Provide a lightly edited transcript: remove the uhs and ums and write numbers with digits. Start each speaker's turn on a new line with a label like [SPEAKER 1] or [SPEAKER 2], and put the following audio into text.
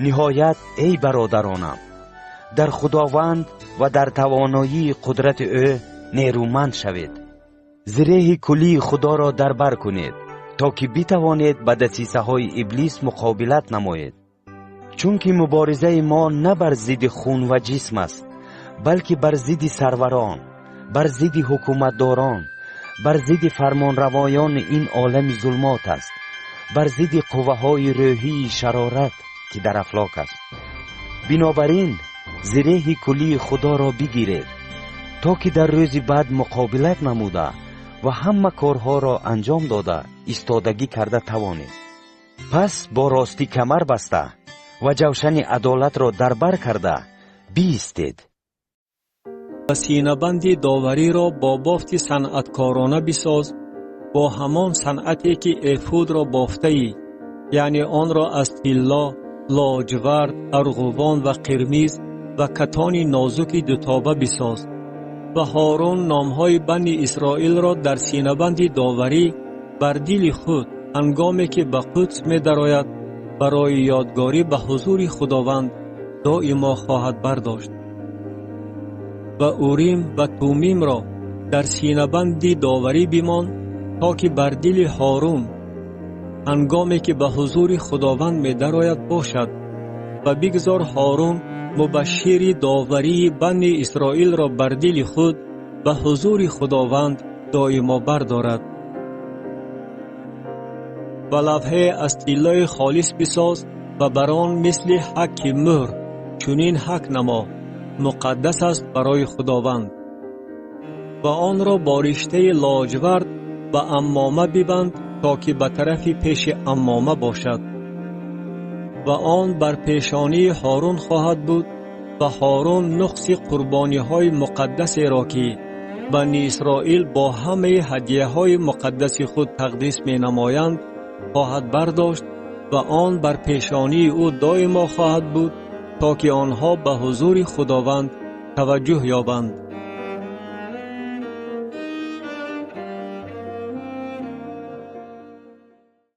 [SPEAKER 1] Ниҳоят, эй бародаронам, дар Худованд ва дар тавоноии қудрати ӯ нерӯманд шавед. Зиреҳи куллии Худоро дар бар кунед, то ки битавонед ба дасисаҳои иблис муқобилат намоед. Чунки муборизаи мо на бар зидди хун ва ҷисм аст, балки бар зидди сарварон, бар зидди ҳукуматдорон, бар зидди фармонравоёни ин олами зулмот аст, бар зидди қувваҳои рӯҳии шарорат, ки дар афлок аст. Бинобар ин зиреҳи куллии Худоро бигиред, то ки дар рӯзи бад муқобилат намуда ва ҳама корҳоро анҷом дода истодагӣ карда тавонед. Пас бо ростӣ камар баста ва ҷавшани адолатро дар бар карда биистед.
[SPEAKER 2] Ва синабанди довариро бо бофти санъаткорона бисоз, бо ҳамон санъате ки эфудро бофтаӣ, яъне онро аз тилло, лоҷвард, арғувон ва қирмиз ва катони нозуки дутоба бисоз. Ва Ҳорун номҳои бани Исроилро дар синабанди доварӣ бар дили худ, ҳангоме ки ба Қудс медарояд, барои ёдгорӣ ба ҳузури Худованд доимо хоҳад бардошт. Ва Урим ва Тумимро дар синабанди доварӣ бимон, то ки бар дили Ҳорун, ҳангоме ки ба ҳузури Худованд медарояд, бошад. Ва бигзор Ҳорун мубашшири доварии бани Исроилро бар дили худ ба ҳузури Худованд доимо бардорад. Ва лавҳе аз тиллои холис бисоз ва бар он мисли ҳакки мӯҳр чунин ҳак намо: муқаддас аст барои Худованд. Ва онро бо риштаи лоҷвард ба аммома бибанд, то ки ба тарафи пеши аммома бошад. Ва он бар пешонии Ҳорун хоҳад буд ва Ҳорун нуқси қурбониҳои муқаддасеро, ки бани Исроил бо ҳамаи ҳадияҳои муқаддаси худ тақдис менамоянд, хоҳад бардошт ва он бар пешонии ӯ доимо хоҳад буд, то ки онҳо ба ҳузури Худованд таваҷҷӯҳ ёбанд.